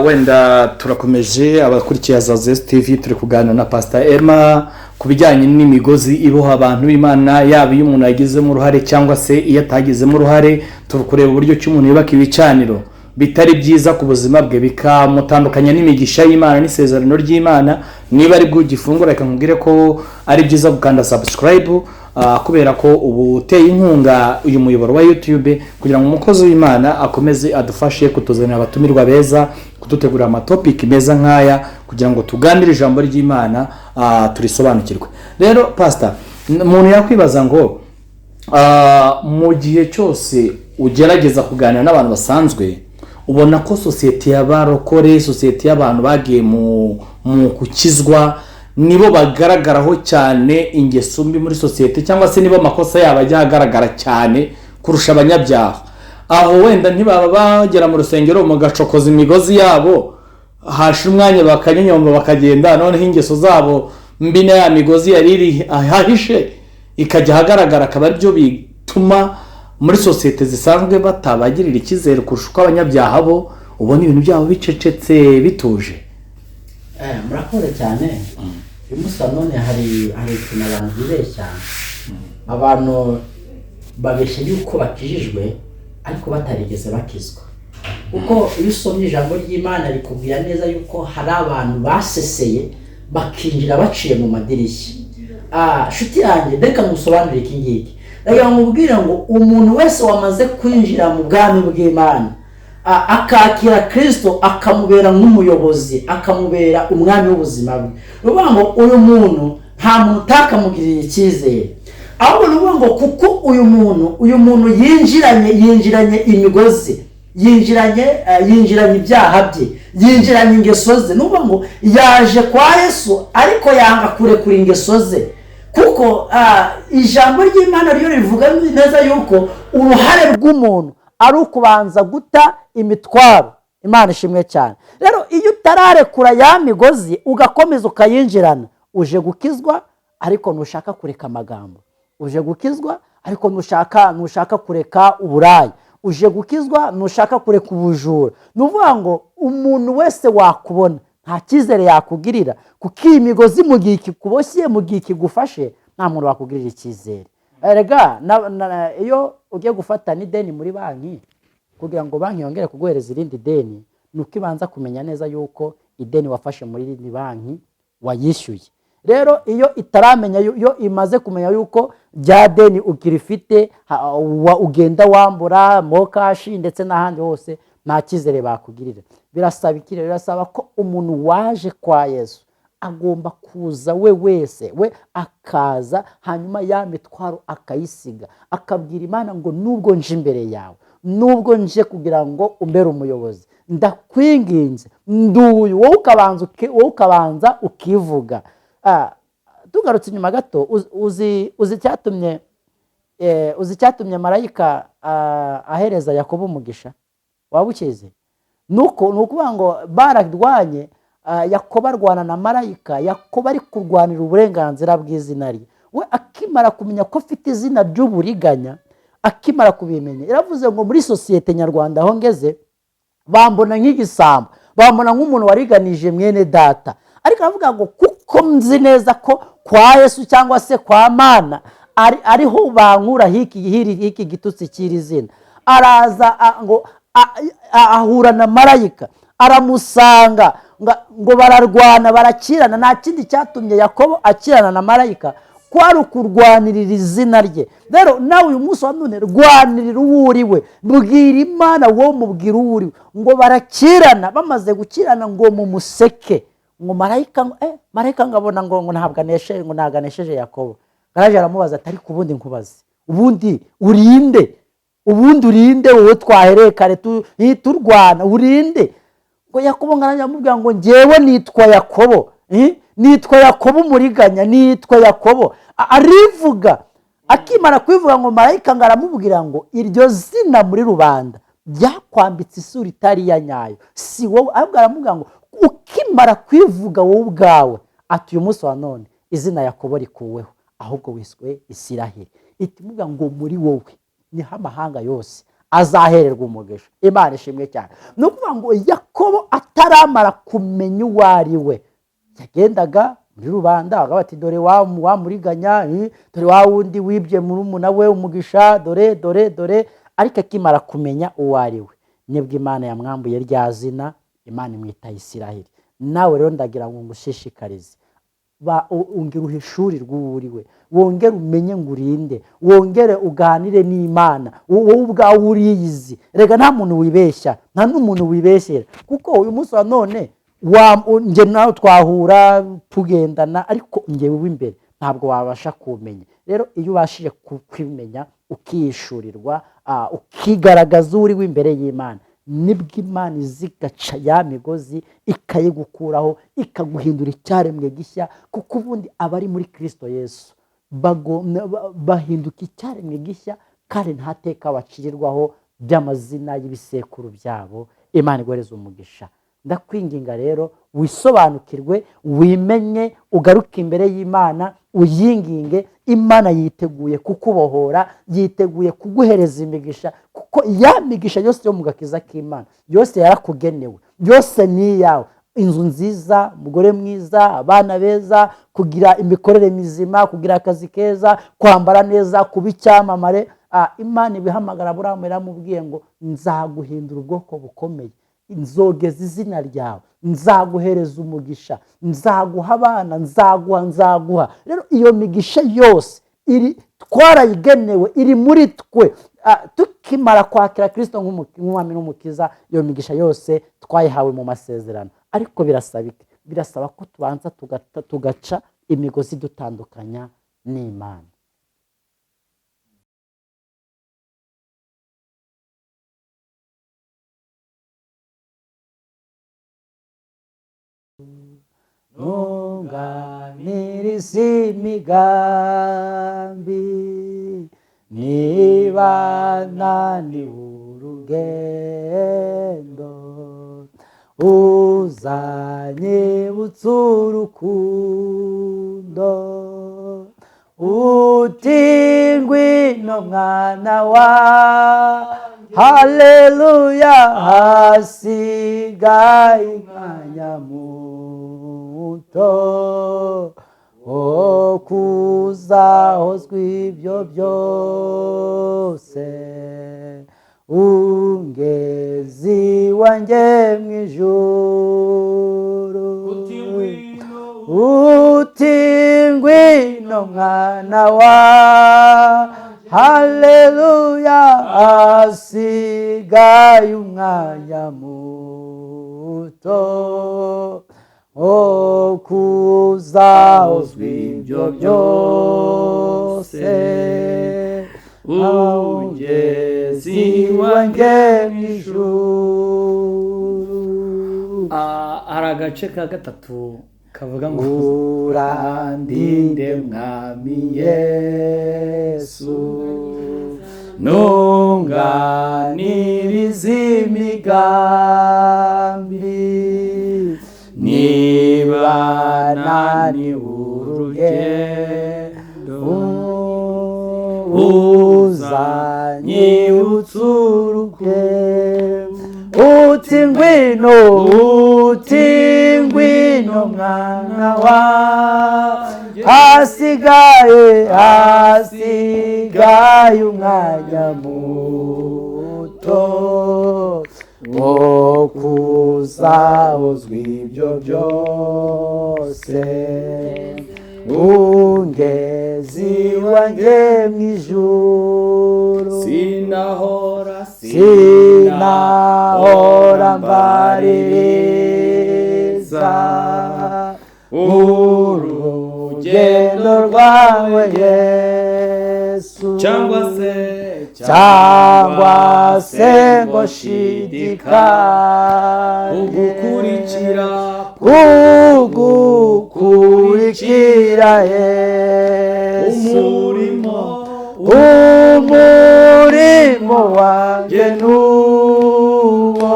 Wenda turakomeje, abakurikiye Azaza TV, turi kuganira na Pastor Emma ku bijyanye n'imigozi iboha abantu b'Imana, yaba iyo umuntu yagizemo uruhare cyangwa se iyo atagizemo uruhare. Turi kureba uburyo ki umuntu yubaka ibicaniro bitari byiza ku buzima bwe, bikamutandukanya n'imigisha y'Imana n'isezerano ry'Imana. Niba ari bwo ugifungura, reka nkubwire ko ari byiza gukanda subscribe, kubera ko ubu uteye inkunga uyu muyoboro wa YouTube kugira ngo umukozi w'Imana akomeze adufashe kutuzanira abatumirwa beza, kudutegurira amatopiki meza nk'aya, kugira ngo tuganire ijambo ry'Imana, turisobanukirwe. Rero Pastor, umuntu yakwibaza ngo mu gihe cyose ugerageza kuganira n'abantu basanzwe, ubona ko sosiyete y'abarokore, sosiyete y'abantu bagiye mu gukizwa, nibo bagaragaraho cyane ingeso mbi muri sosiyete, cyangwa se nibo amakosa yabo ajya agaragara cyane kurusha abanyabyaha. Aho wenda ntibaba bagera mu rusengero mugacokoza imigozi yabo, hashira umwanya bakanyonyomba bakagenda, noneho ingeso zabo mbi na ya migozi yari iri ahahishe ikajya ahagaragara, akaba aribyo bituma muri sosiyete zisanzwe batabagirira icyizere kurusha uko abanyabyaha bo ubona ibintu byabo bicecetse, bituje?
Murakoze cyane. Uyu munsi wa none hari ikintu abantu bibeshya. Abantu babeshya yuko bakijijwe ariko batarigeze bakizwa, kuko iyo usomye ijambo ry'Imana rikubwira neza yuko hari abantu baseseye bakinjira baciye mu madirishya. Nshuti yanjye, reka ngusobanurire iki ngiki. Reka nkubwire ngo umuntu wese wamaze kwinjira mu bwami bw'Imana, akakira Kirisito, akamubera nk'umuyobozi, akamubera umwami w'ubuzima bwe, ni ukuvuga ngo uyu muntu nta muntu utakamugirira icyizere. Ahubwo ni ukuvuga ngo kuko uyu muntu yinjiranye imigozi, yinjiranye ibyaha bye, yinjiranye ingeso ze. Ni ukuvuga ngo yaje kwa Yesu ariko yanga kurekura ingeso ze, kuko ijambo ry'Imana ryo rivuga neza yuko uruhare rw'umuntu ari ukubanza guta imitwaro. Imana ishimwe cyane. Rero iyo utararekura ya migozi, ugakomeza ukayinjirana, uje gukizwa ariko ntushaka kureka amagambo, uje gukizwa ariko ntushaka kureka uburaya, uje gukizwa ntushaka kureka ubujura, ni ukuvuga ngo umuntu wese wakubona nta cyizere yakugirira, kuko iyi migozi mu gihe ikikuboshye, mu gihe ikigufashe, nta muntu wakugirira icyizere. Erega iyo ugiye gufata n'ideni muri banki, kugira ngo banki yongere kuguhereza irindi deni, ni uko ibanza kumenya neza yuko ideni wafashe muri irindi banki wayishyuye. Rero iyo itaramenya, iyo imaze kumenya yuko rya deni ukirifite, ugenda wambura MoKash ndetse n'ahandi hose, nta cyizere bakugirira. Birasaba iki rero? Birasaba ko umuntu waje kwa Yesu agomba kuza we wese, we akaza, hanyuma ya mitwaro akayisiga, akabwira Imana ngo: "Nubwo nje imbere yawe, nubwo nje kugira ngo umbere umuyobozi, ndakwinginze, nduyu." Wowe ukabanza ukivuga. Tugarutse inyuma gato, uzi icyatumye marayika ahereza Yakobo umugisha? Waba ukizi? Nuko ni ukuvuga ngo bararwanye, Yakobo arwana na marayika. Yakobo ari kurwanira uburenganzira bw'izina rye. We akimara kumenya ko afite izina ry'uburiganya, akimara kubimenya, iravuze ngo: "Muri sosiyete nyarwanda aho ngeze bambona nk'igisambo, bambona nk'umuntu wariganije mwene data." Ariko aravuga ngo: "Kuko nzi neza ko kwa Yesu cyangwa se kwa Mana ariho bankura hiki gitutsi cy'iri zina. Araza ngo ahura na marayika aramusanga ngo bararwana barakirana. Nta kindi cyatumye Yakobo akirana na marayika kwari ukurwanirira izina rye. Rero nawe uyu munsi wa none rwanirira uwo uri we, bwira Imana wowe mubwira uwo uri we. Ngo barakirana, bamaze gukirana ngo mumuseke, ngo marayika marayika ngabona ngo ntabwo anesheje, ngo ntabwo anesheje Yakobo. Garaje aramubaza ati ariko ubundi nkubaze, ubundi urinde, ubundi urinde wowe twahereye kare turwana, urinde? Ngo Yakobo ngaraje amubwira ngo njyewe nitwa Yakobo, nitwa Yakobo umuriganya, nitwa Yakobo. Arivuga, akimara kwivuga ngo marayika ngaramubwira ngo iryo zina muri rubanda byakwambitse isura itari ya nyayo, si wowe. Ahubwo aramubwira ngo ukimara kwivuga wowe ubwawe, ati uyu munsi wa none izina Yakobo rikuweho, ahubwo wiswe Isiraheli. Itimuvuga ngo muri wowe niho amahanga yose azahererwa umugisha. Imana ishimwe cyane. Ni ukuvuga ngo Yakobo ataramara kumenya uwo ari we, yagendaga muri rubanda bati dore wa muriganya, dore wa wundi wibye murumuna we umugisha, dore dore dore. Ariko akimara kumenya uwo ari we, nibwo Imana yamwambuye rya zina, Imana imwita Isiraheli. Nawe rero ndagira ngo ngushishikarize, ongera uhishurirwe uwo uri we, wongere umenye ngo urinde, wongere uganire n'Imana wowe ubwawe uriyizi. Rega nta muntu wibeshya, nta n'umuntu wibeshyera, kuko uyu munsi wa none njye nawe twahura tugendana, ariko njyewe w'imbere ntabwo wabasha kumenya. Rero iyo ubashije kwimenya, ukishurirwa, ukigaragaza uri w'imbere y'Imana, nibwo Imana izigaca ya migozi ikayigukuraho, ikaguhindura icyaremwe gishya. Kuko ubundi abari muri Kristo Yesu bahinduka icyaremwe gishya, kandi nta teka bacirirwaho by'amazina y'ibisekuru byabo. Imana iguhereze umugisha. Ndakwinginga rero wisobanukirwe, wimenye, ugaruke imbere y'Imana, uyinginge. Imana yiteguye kukubohora, yiteguye kuguhereza imigisha, kuko ya migisha yose yo mu gakiza k'Imana yose yarakugenewe, yose ni iyawe. Inzu nziza, umugore mwiza, abana beza, kugira imikorere mizima, kugira akazi keza, kwambara neza, kuba icyamamare. Imana ibihamagara Aburahamu yaramubwiye ngo nzaguhindura ubwoko bukomeye, nzogeza izina ryawe, nzaguhereza umugisha, nzaguha abana, nzaguha. Rero iyo migisha yose iri twarayigenewe, iri muri twe. Tukimara kwakira Kristo nk'umwami n'umukiza, iyo migisha yose twayihawe mu masezerano. Ariko birasaba ko tubanza tugaca imigozi dutandukanya n'Imana. Ntunganirize imigambi, niba naniwe urugendo, uzanyibutsa urukundo, uti ngwino mwana wa haleluya, hasigaye umwanya muto wo kuzahozwa ibyo byose, ungezi wanjye mu ijuru, uti ngwino mwana wa haleluya, hasigaye umwanya muto wo kuzahozwa ibyo byose, ungezi wanjye mu ijuru.
Hari agace ka gatatu kavuga ngo
urandinde mwami Yesu, ntunganirize imigambi, niba naniwe urugendo, uzanyibutsa urugendo, uti ngwino, uti ngwino mwana wa, hasigaye Hasigaye umwanya muto wo kuzahozwa ibyo byose, ungezi wanjye mu ijuru.
Sinahora,
Sinahora mbaririza urugendo rwawe Yesu,
cyangwa se
cyangwa se ngo shidikanye
kugukurikira,
kugukurikira Yesu.
Umurimo,
Umurimo wanjye nuwo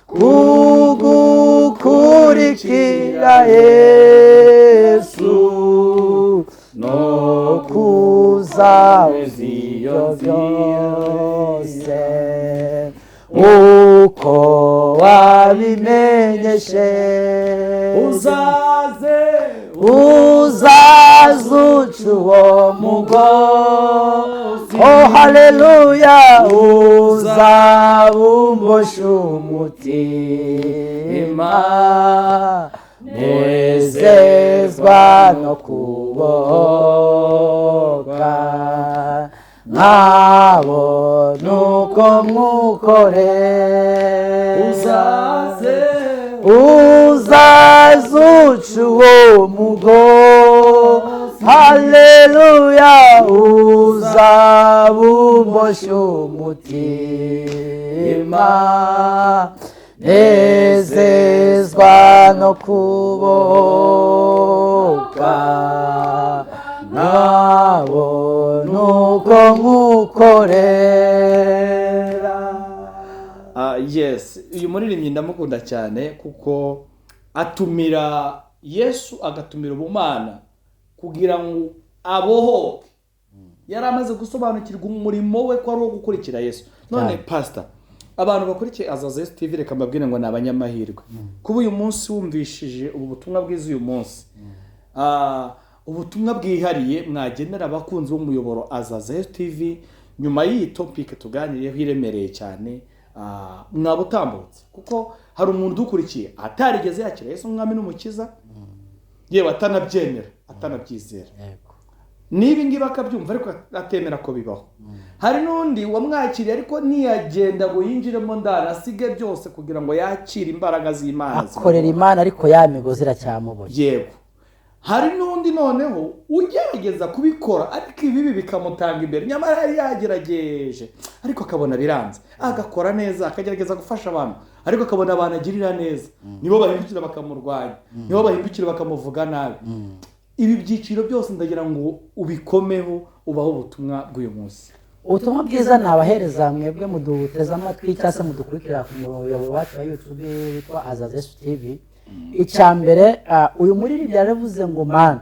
kugukurikira Yesu, no kuzaza iyo byose uko wabimenyeshe.
Uzaze,
Uzaze uca uwo mugozi, oh haleluya, uzabumbosha umutima, nezezwa no kubohoka, nkabona uko nkukorera.
Uzaze,
Uzaze uca uwo mugozi, haleluya, uzabumbosha umutima, nezezwa no kubohoka, nkabona uko nkukorera.
Ah, yes, uyu muririmbyi ndamukunda cyane kuko atumira Yesu, agatumira ubumana kugira ngo abohoke. Yari amaze gusobanukirwa umurimo we ko ari uwo gukurikira Yesu. None
Cyane.
pastor, abantu bakurikiye Azaza Yesu TV, reka mbabwire ngo ni abanyamahirwe kuba uyu munsi wumvishije ubu butumwa bwiza uyu munsi. Ubutumwa bwihariye mwagenera abakunzi b'umuyoboro Azaza Yesu TV nyuma y'iyi topic tuganiriyeho iremereye cyane, mwaba utambutse, kuko hari umuntu udukurikiye atarigeze yakira Yesu umwami n'umukiza, yewe atanabyemera, atanabyizera, niba ngibi akabyumva ariko atemera ko bibaho. Hari n'undi wamwakiriye ariko ntiyagenda ngo yinjiremo ndani, asige byose kugira ngo yakire imbaraga z'Imana.
Akorera Imana ariko ya migozi iracyamuboshye.
Yego, hari n'undi noneho ugerageza kubikora ariko ibibi bikamutanga imbere, nyamara yari yagerageje ariko akabona biranze, agakora neza, akagerageza gufasha abantu, ariko akabona abantu agirira neza nibo bahindukira bakamurwanya, nibo bahindukira bakamuvuga nabi. Ibi byiciro byose ndagira ngo ubikomeho, ubaho ubutumwa bw'uyu munsi.
Ubutumwa bwiza nabahereza mwebwe muduteze amatwi cyangwa se mudukurikira ku muyoboro wacu wa YouTube witwa Azaza Yesu TV, icya mbere, uyu muririmbyi yaravuze ngo: "Mana,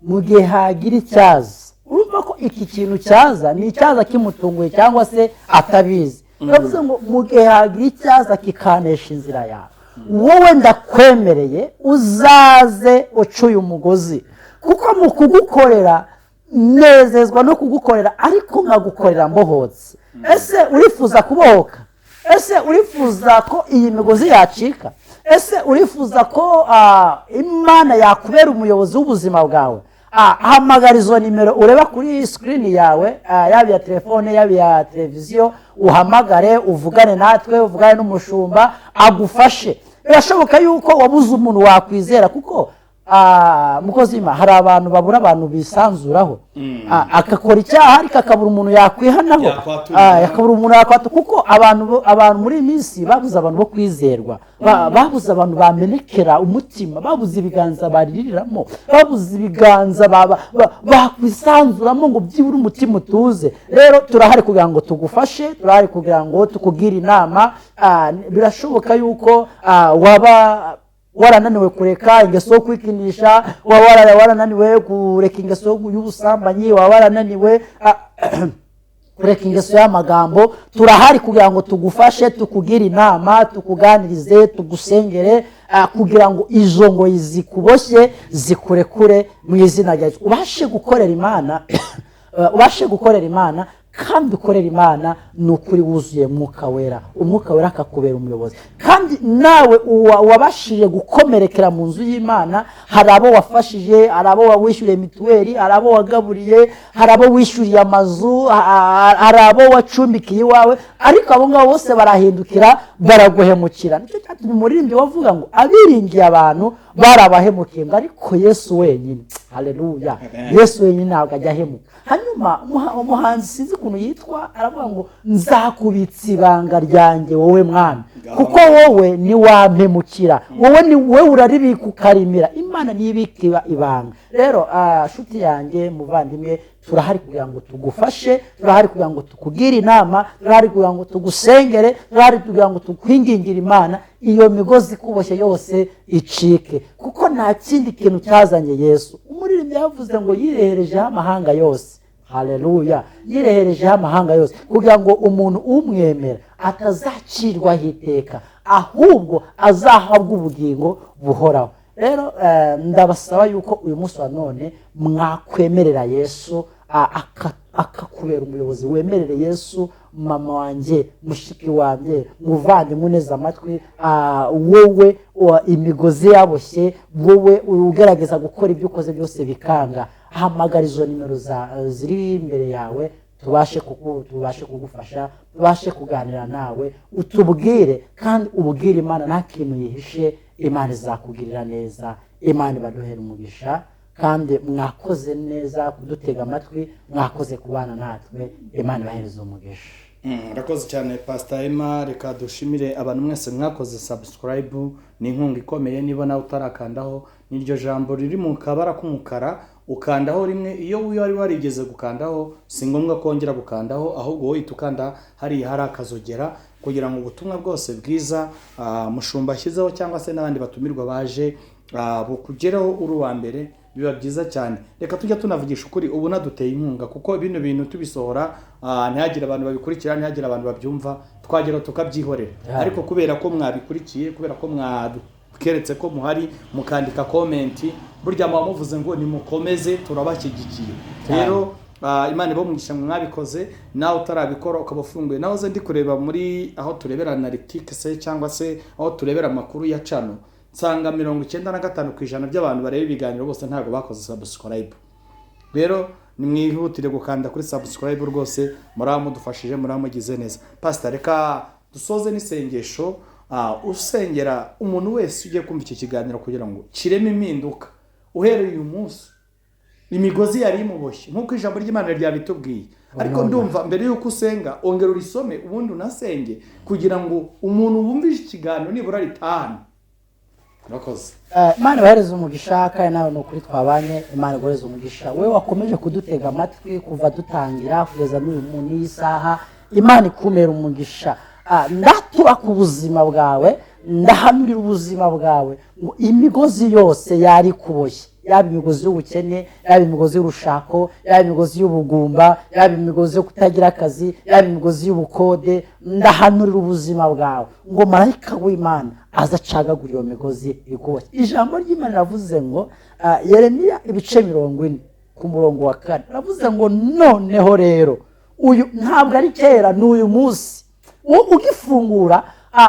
mu gihe hagira icyaza." Urumva ko iki kintu cyaza ni icyaza kimutunguye cyangwa se atabizi. Yaravuze ngo: "Mu gihe hagira icyaza kikanesha inzira yawe, wowe ndakwemereye uzaze uce uyu mugozi, kuko mu kugukorera nezezwa no kugukorera, ariko nkagukorera mbohotse." Ese urifuza kubohoka? Ese urifuza ko iyi migozi yacika? Ese urifuza ko Imana yakubera umuyobozi w'ubuzima bwawe? Hamagara izo nimero ureba kuri sikirini yawe, yaba iya telefone, yaba iya televiziyo, uhamagare, uvugane natwe, uvugane n'umushumba agufashe. Birashoboka yuko wabuze umuntu wakwizera, kuko mukozi w'Imana, hari abantu babura abantu bisanzuraho. Agakora icyaha ariko akabura umuntu yakwihanaho.
Yakwaturira.
Akabura umuntu yakwatu, kuko abantu muri iyi minsi babuze abantu bo kwizerwa. Babuze abantu bamenekera umutima, babuze ibiganza baririramo, babuze ibiganza bakwisanzuramo ngo byibura umutima utuze. Rero turahari kugira ngo tugufashe, turahari kugira ngo tukugire inama. Birashoboka yuko waba warananiwe kureka ingeso yo kwikinisha, waba warananiwe kureka ingeso y'ubusambanyi, waba warananiwe kureka ingeso y'amagambo, turahari kugira ngo tugufashe, tukugire inama, tukuganirize, tugusengere, kugira ngo izo ngoyi zikuboshye zikurekure mu izina rya Yesu, ubashe gukorera Imana. Ubashe gukorera Imana, kandi ukorera Imana ni ukuri wuzuye Mwuka Wera, Umwuka Wera akakubera umuyobozi. Kandi nawe wabashije gukomerekera mu nzu y'Imana, hari abo wafashije, hari abo wishyuriye mituweli, hari abo wagaburiye, hari abo wishyuriye amazu, hari abo wacumbikiye iwawe, ariko abo ngabo bose barahindukira baraguhemukira. Nicyo cyatumye umuririmbyi wavuga ngo abiringiye abantu barabahemukiye, ngo ariko Yesu wenyine, haleluya, Yesu wenyine ntabwo ajya ahemuka. Hanyuma umuhanzi, sinzi ukuntu yitwa, aravuga ngo nzakubitsa ibanga ryanjye wowe Mwami, kuko wowe ntiwampemukira, wowe ni wowe uraribika ukarimira. Imana niyo ibika ibanga. Rero shuti yanjye, muvandimwe, turahari kugira ngo tugufashe, turahari kugira ngo tukugire inama, turahari kugira ngo tugusengere, turahari kugira ngo tukwingingire Imana, iyo migozi ikuboshye yose icike, kuko nta kindi kintu cyazanye Yesu. Umuririmbyi yavuze ngo yireherejeho amahanga yose, haleluya, yireherejeho amahanga yose kugira ngo umuntu umwemera atazacirwaho iteka, ahubwo azahabwa ubugingo buhoraho. Rero ndabasaba yuko uyu munsi wa none mwakwemerera Yesu akakubera umuyobozi. Wemerere Yesu, mama wanjye, mushiki wanjye, muvandimwe uneze amatwi, wowe imigozi yaboshye, wowe ugerageza gukora ibyo ukoze byose bikanga, hamagara izo nimero ziri imbere yawe, tubashe kugufasha, tubashe kuganira nawe, utubwire kandi ubwire Imana nta kintu yihishe. Imana izakugirira neza, Imana ibaduhera umugisha. Kandi mwakoze neza kudutega amatwi, mwakoze kubana natwe, Imana ibahereza umugisha.
Urakoze cyane, Pastor Emma. Reka dushimire abantu mwese mwakoze subscribe, ni inkunga ikomeye. Niba nawe utarakandaho, n'iryo jambo riri mu kabara k'umukara, ukandaho rimwe. Iyo wari warigeze gukandaho, si ngombwa kongera gukandaho, ahubwo wowe uhita ukanda hariya hari akazogera, kugira ngo ubutumwa bwose bwiza mushumba ashyizeho cyangwa se n'abandi batumirwa baje bukugereho uri uwa mbere. Biba byiza cyane. Reka tujya tunavugisha ukuri, ubu naduteye inkunga, kuko bino bintu tubisohora ntihagire abantu babikurikira, ntihagire abantu babyumva, twagera tukabyihorera. Ariko kubera ko mwabikurikiye, kubera ko mwakeretse ko muhari, mukandika comment, burya muba muvuze ngo nimukomeze, turabashyigikiye. Rero Imana ibahe mwabikoze. Nawe utarabikora ukaba ufunguye, nawe uze ndi kureba muri aho turebera analytics se cyangwa se aho turebera amakuru ya channel, nsanga 95% by'abantu bareba ibiganiro bose ntabwo bakoze subscribe. Rero nimwihutire gukanda kuri subscribe rwose, muraba mudufashije, muraba mugize neza. Pastor, reka dusoze n'isengesho, usengera umuntu wese ugiye kumva iki kiganiro kugira ngo kireme impinduka uhereye uyu munsi, imigozi yari imuboshye nk'uko ijambo ry'Imana ryabitubwiye. Ariko ndumva mbere y'uko usenga, ongera urisome, ubundi unasenge, kugira ngo umuntu wumvise ikiganiro nibura ritahane. Urakoze.
Imana ibahereze umugisha. Kandi nawe ni ukuri twabanye, Imana iguhereze umugisha, we wakomeje kudutega amatwi kuva dutangira kugeza n'uyu n'iyi saha. Imana ikumera umugisha. Ndatura ku buzima bwawe, ndahanurira ubuzima bwawe ngo imigozi yose yari ikuboshye, yaba imigozi y'ubukene, yaba imigozi y'urushako, yaba imigozi y'ubugumba, yaba imigozi yo kutagira akazi, yaba imigozi y'ubukode, ndahanurira ubuzima bwawe ngo marayika w'Imana aza acagagura iyo migozi ikuboshye. Ijambo ry'Imana riravuze ngo, Yeremiya ibice 40 ku murongo wa 4, riravuze ngo noneho rero, uyu ntabwo ari kera, ni uyu munsi ugifungura,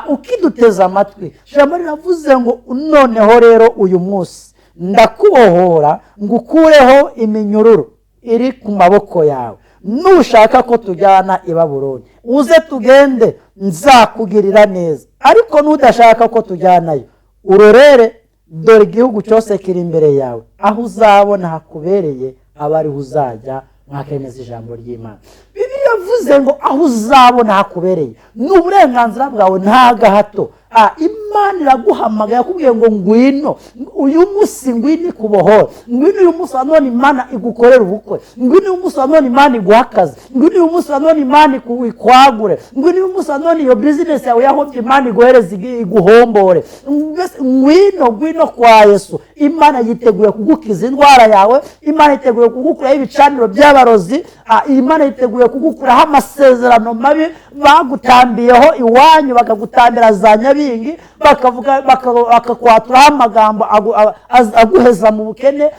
ukiduteza amatwi. Ijambo riravuze ngo noneho rero uyu munsi ndakubohora ngukureho iminyururu iri ku maboko yawe. Nushaka ko tujyana i Babuloni, uze tugende, nzakugirira neza, ariko nudashaka ko tujyanayo, urorere, dore igihugu cyose kiri imbere yawe, aho uzabona hakubereye aba ariho uzajya. Mwakemeza ijambo ry'Imana. Bibiliya yavuze ngo aho uzabona hakubereye, ni uburenganzira bwawe, nta gahato. Imana iraguhamagaye, yakubwiye ngo ngwino uyu munsi, ngwino ikubohore, ngwino uyu munsi wa none Imana igukorere ubukwe, ngwino uyu munsi wa none Imana iguhe akazi, ngwino uyu munsi wa none Imana ikwagure, ngwino uyu munsi wa none iyo bizinesi yawe yahombye Imana iguhereze iguhombore. Mbese ngwino, ngwino kwa Yesu. Imana yiteguye kugukiza indwara yawe. Imana yiteguye kugukuraho ibicaniro by'abarozi. Imana yiteguye kugukuraho amasezerano mabi bagutambiyeho iwanyu, bakagutambira za nyabingi, bakavuga bakakwaturaho amagambo aguheza mu bukene,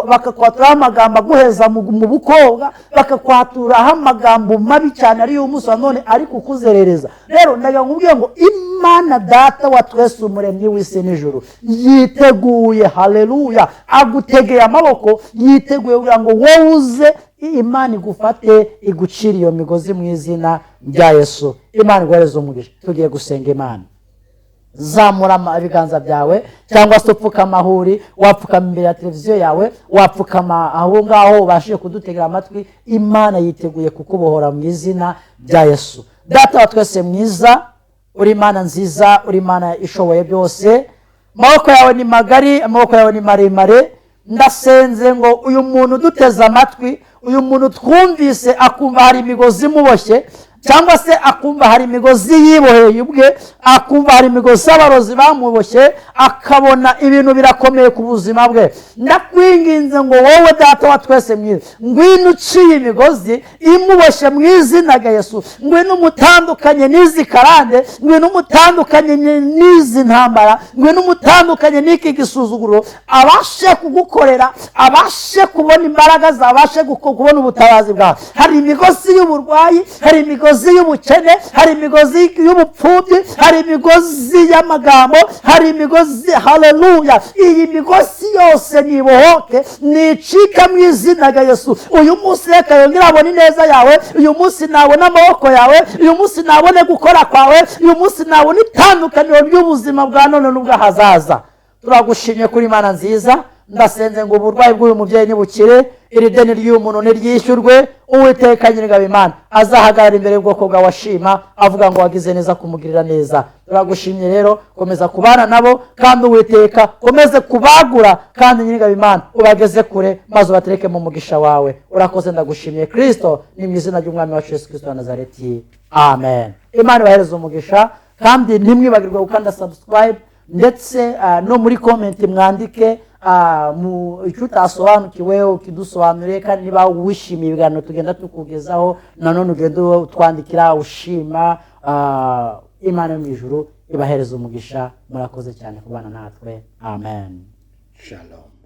bakakwaturaho amagambo aguheza mu bukobwa, bakakwaturaho amagambo mabi cyane ariyo umunsi wa none ari kukuzerereza. Rero ndagira ngo nkubwire ngo Imana Data wa twese, umuremyi w'isi n'ijuru, yiteguye, haleluya, agutegeye amaboko, yiteguye kugira ngo wowe uze, Imana igufate, igucire iyo migozi mu izina rya Yesu. Imana iguhereze umugisha. Tugiye gusenga Imana. Zamura ibiganza byawe cyangwa se upfukama aho uri, wapfukama imbere ya televiziyo yawe, wapfukama aho ngaho ubashije kudutegera amatwi. Imana yiteguye kukubohora mu izina rya Yesu. Data wa twese mwiza, uri Imana nziza, uri Imana ishoboye byose, amaboko yawe ni magari, amaboko yawe ni maremare. Ndasenze ngo uyu muntu uduteze amatwi, uyu muntu twumvise akumva hari imigozi imuboshye, cyangwa se akumva hari imigozi yiboheye ubwe, akumva hari imigozi abarozi bamuboshye, akabona ibintu birakomeye ku buzima bwe, ndakwinginze ngo wowe Data wa twese mwiza, ngwino uciye imigozi imuboshye mu izina rya Yesu. Ngwino umutandukanye n'izi karande, ngwino umutandukanye n'izi ntambara, ngwino umutandukanye n'iki gisuzuguro, abashe kugukorera, abashe kubona imbaraga zawe, abashe kubona ubutabazi bwawe. Hari imigozi y'uburwayi, hari imigozi y'ubukene, hari imigozi y'ubupfubyi, hari imigozi y'amagambo, hari imigozi, haleluya. Iyi migozi yose nibohoke, nicika mu izina rya Yesu. Uyu munsi reka yongere abone ineza yawe, uyu munsi nabone amaboko yawe, uyu munsi nabone gukora kwawe, uyu munsi nabone itandukaniro ry'ubuzima bwa none n'ubw'ahazaza. Turagushimye kuri Imana nziza. Ndasenze ngo uburwayi bw'uyu mubyeyi nibukire, iri deni ry'uyu muntu niryishyurwe. Uwiteka Nyiringabo Imana azahagarara imbere y'ubwoko bwawe ashima, avuga ngo wagize neza kumugirira neza. Turagushimye rero, komeza kubana nabo, kandi Uwiteka komeze kubagura, kandi Nyiringabo Imana ubageze kure, maze ubatereke mu mugisha wawe. Urakoze, ndagushimiye Kristo, ni mu izina ry'Umwami wacu Yesu Kristo wa Nazareti, amen. Imana ibahereze umugisha, kandi ntimwibagirwe gukanda subscribe, ndetse no muri comment mwandike mu icyo utasobanukiwe ukidusobanuriye. Kandi niba wishimiye ibiganiro tugenda tukugezaho, nanone ugenda utwandikira ushima. Imana yo mu ijuru ibahereza umugisha. Murakoze cyane kubana natwe, amen.
Shalom.